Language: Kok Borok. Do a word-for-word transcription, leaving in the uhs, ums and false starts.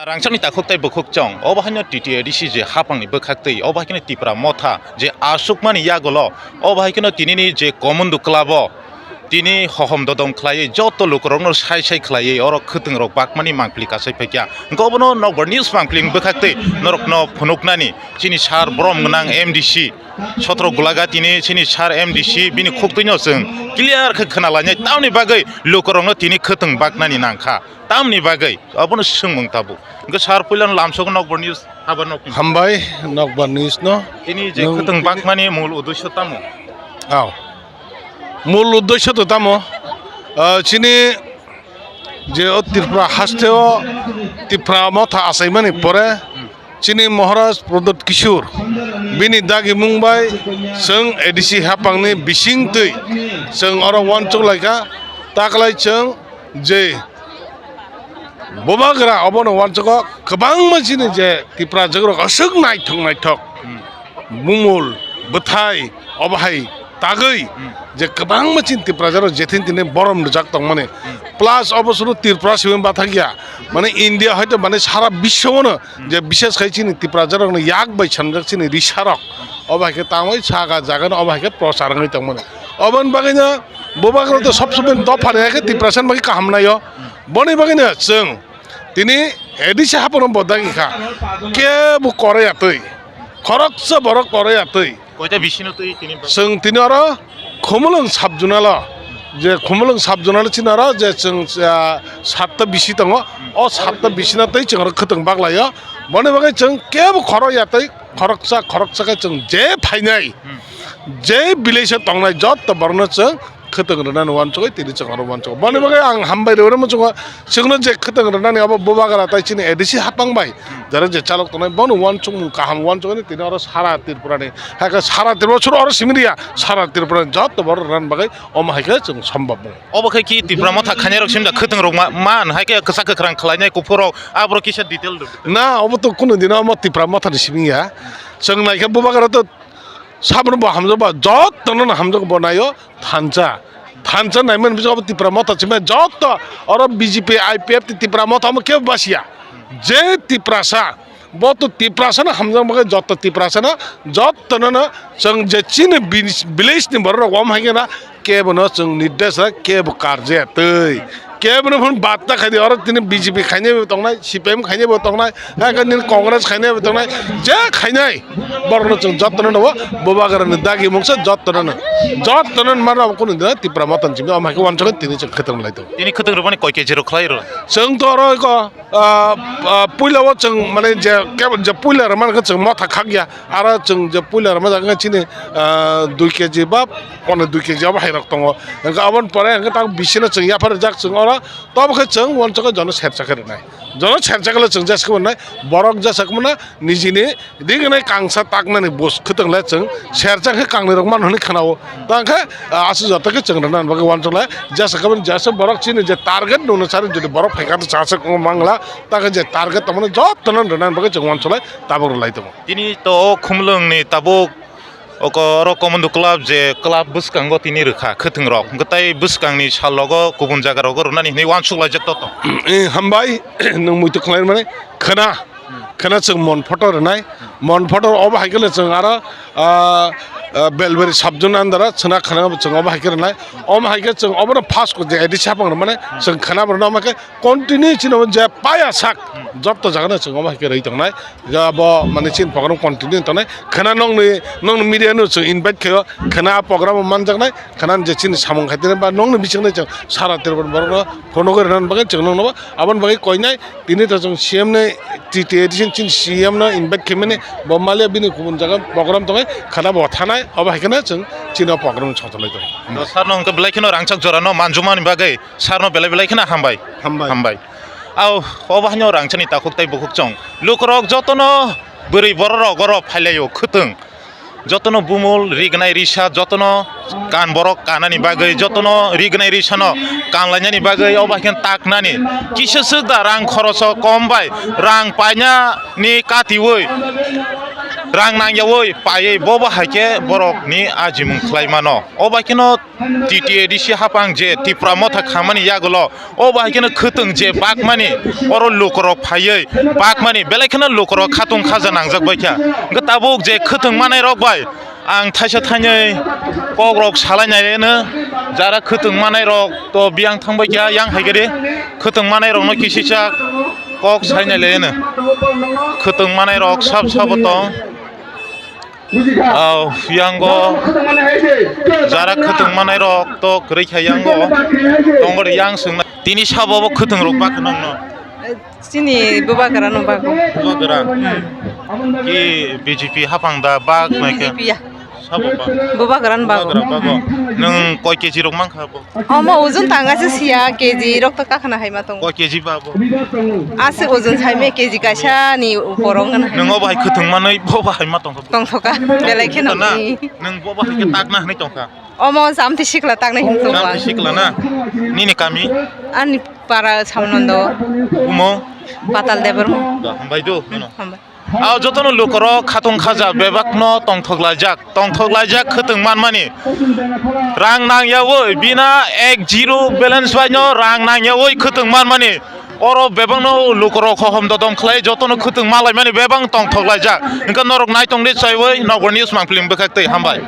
Rangchakni takhuk tei bukhuk chong, obo haino T T A D C je hapangni bwkhaktwi, obo hai kheno Tipra Motha je aswkmani yagulo, obo hai kheno tinini je Commando Club o tini hohom dodom khlaiwi joto lukurokno sai sai khlaiwi oro khwtwngrok bakmani mangpili kasai phaikha. Hwnkhe obono Nokbar News mangpilini bwkhaktwi norokno phunuknani chini sir borom gwnang M D C Sotro Gulaga tini chini sir M D C bini khuktwino chwng clear khe khwnalainai, tamni bagwi lukurokno tini khwtwng baknani nangkha. Tamni bagwi abono swngmung tabuk. Hwnkhe sir, puilano lamsogo Nokbar News haba nokni. Hambai, Nokbar News no. Tini je nwng khwtwng bakmani mul uddesho tamo? Aw. Mul uddesho to tamo? Ah, chini je o Tripura haste o Tipra Motha achaimani pore, chini Maharaj Pradyot Kishore bini dagimung bai chwng A D C hapangni bisingtwi chwng oro uansuk laikha. Taklai chwng je Bubagra obono uansukgo kwbangma chini je Tiprajwk rok aswk naithok naithok bumul bwthai obo hai tagwi je kwbangma chini Tiprajwk rok jethini tini borom rijak tongmani, plus obo suru Tripura simi bathakya, mane India hoito mane sara biswano je bishes khai chini Tiprajwk rokni yak bai sanjak chini risarok obo hai khe tangwi saka jagano obo hai khe prochar wngwi tongmani. Oboni bagwino Bubagra to sob somoi dophani hai khe Tiprasani bagwi kaham naio. Boni bagwino chwng tini A D C haporo bodagi kha, kebo koroi atwi, khoroksa borok koroi atwi. Koita bisino twi tini ba- Chwng tini oro Khumulwng sub-zonal o, je Khumulwng sub-zonal chini oro je chwng, ah, satta bisi tongo, o satta bisino twi chwng oro khwtwng baklaio. Boni bagwi chwng kebo khoroi atwi, khoroksa khoroksa khe chwng je phainai, je village o tongnai joto borokno chwng khwtwng rwnani uansugwi tini chwng oro uansukgo. Boni bagwi ang hambai rwui muchungo, chwngno je khwtwng rwnani abo Bubagra tai chini A D C hapang bai jara je chalok tongnai bono uansukmung kaham uansugwi tini oro sara Tripurani, hai khe sara Tripura suru oro simi riya, sara Tripurani joto borok rwnani bagwi omo hai khe chwng sombab wngo. Obo khe ki Tipra Motha khainai rok simi da khwtwng rok ma-, man hai khe kwchak kwkhrang khlainai kuphur rok aborok kisa detail rw. Na, obo to kunu dino omo Tipra Mothani simi ya. Chwng nai khe Bubagra to sabono bo hamjak ba, jotono no hamjak bo naio thansa. Thansa naimani bising obo Tipra Motha simi joto oro B J P, I P F T Tipra Motha omo kebo basiya. Je Tiprasa, bo to Tiprasano hamjak bagwi joto Tiprasano jotono no chwng je chini village ni borok rok omo hai khe na kebo no chwng nirdesh ra kebo karjaya twi. Kebo no phun batta khai di, oro tini B J P khainai bo tongnai, C P M khainai bo tongnai, hai khe nini Congress khainai bo tongnai, je khainai borok no chwng jotono no Bubagra ni dagi mungsa jotono no, jotono no mano kunu dina Tipra Mothani simi omo hai khe uansukha tini chwng khwtwng lai tongo. Tini khwtwng rwmani koi K G rok khlai rw? Chwng to oro ko, ah, ah, puila o chwng mane je kebo je puila rwmani khe chwng motha khakya. Aro chwng je puila rwma jaga chini, ah, dui K G ba pone dui K G abo hai rok tongo. Hwnkhe aboni pore hwnkhe tak bisino chwng yaphar rijak chwng oro. Tobo khe chwng uansukha jono sersa khe rwnai. Jono sersa khe le chwng jesa khe rwnai. Borok jesa khe mano nijini rignai kangsa taknani bus khwtwng le chwng sersa khe kangnwi rok mano hwnwi khwnao. Tang khe, ah, aswk joto khe chwng rwnani bagwi uansuk lai. Jesa khe mano jesa borok chini je target nungno sari jodi borok phai kha to chaswk wng mangla. Tang khe je target tongmani jotono rwnani bagwi chwng uansuk lai. Tabuk rwlai tongo. Tini to o Khumulwngni tabuk oko oro Commando Club je club bwskango tini rwkha khwtwng rok, hwnkhe tai bwskangni sal rogo kubun jaga rogo rwnani hinwi uansuk laijak to tong. Eh, hambai, nwng muitu khlai mani khwna, khwna chwng mon photo rwnai, mon photo obo hai khe le chwng aro, ah, ah, Belbari sub zone under o chwngna khwna chwng obo hai khe rwnai, omo hai khe chwng obono first ko je A D C hapang rwmani chwng khwna bo rwna omo khe continue chini je paya sak joto jaga no chwng omo hai khe rwi tongnai. Ja bo mane chini program continue tongnai. Khwna nokni, nokni media no chwng invite khaio. Khwna program o manjaknai. Khwna je chini samung khaitene ba nokni bisingni chwng sara Tripura borok no phone gori rwna bagwi chwng nokno aboni bagwi koinai. Tini to chwng C M ni T T A D C chini C M no invite khaimani. Bo maliya bini kubun jaga program tongnai. Khwna bo thanai. Obo hai kheno chwng chini program chongcholai tongo. To sir no hwnkhe belai kheno rangchak jora no manjumani bagwi sir no belai belai kheno hambai. Hambai. Hambai. Au, obo haino rangchakni takhuk tei bukhuk chong. Lukurok jotono bwrwi bororok oro phailaio khwtwng. Jotono bumul, rignai risa, jotono kan borok kanani bagwi, jotono rignai risano kanlainani bagwi, obo hai khe taknani. Kisa swk da rang khoroso kom bai, rang painani katiui. Rang nangyawi paiwi bobo hai khe borokni ajimung khlai mano. O bai kheno T T A D C hapang je Tipra motha khamani yagulo, o bai kheno khwtwng je bakmani, oro lukurok phaiwi bakmani, belai kheno lukurok khatung khaja nangjak bai kha. Hwnkhe tabuk je khwtwng manai rok bai ang thaisa thainwi kokrok salai nai reno, jara khwtwng manai rok to biyang thang bai kha, yang hai khe de khwtwng manai rokno kisisa kok sai nai le reno. Khwtwng manai rok sab sabo tong. Au, yango jara khwtwng manai rok to kwrwi kha yango. Tongor yang swngna. Tini sabo bo khwtwng rok bak nongno. Chini bubagra no bago. Bubagra. Ki B J P hapang da bak nai khe. B J P ya. Sabo ba. Bubagra no bago. Bubagra bago. Nwng koi K G rok mankha bo? Omo ujun tanga se siya K G rok to kakhna hai ma tong. Koi K G ba bo? Ase ujun sai me K G kaisa ni upor ong na. Nwng obo hai khwtwng manwi bo hai ma tongkha. Tongthoka. Belai kheno. Nwng bo bo hai khe takna hwnwi tongkha. Omo Jamti Sikla takna hin tongkha. Jamti Sikla na? Nini kami? Ani para Samnondo. Kumo? Patal Debor mo. Da, hambai do, no. Hambai. Ao jotono lukorok khatung khaja bebakno tongthok laijak, tongthok laijak khwtwng manmani. Rang nangyawi bina ek zero balance baino rang nangyawi khwtwng manmani. Oro bebakno lukorok hohom dodom khlai jotono khwtwng malaimani bebak tongthok laijak. Hwnkhe norok naitongdi chaiwi Nokbar News mangpili bwkhak twi hambai.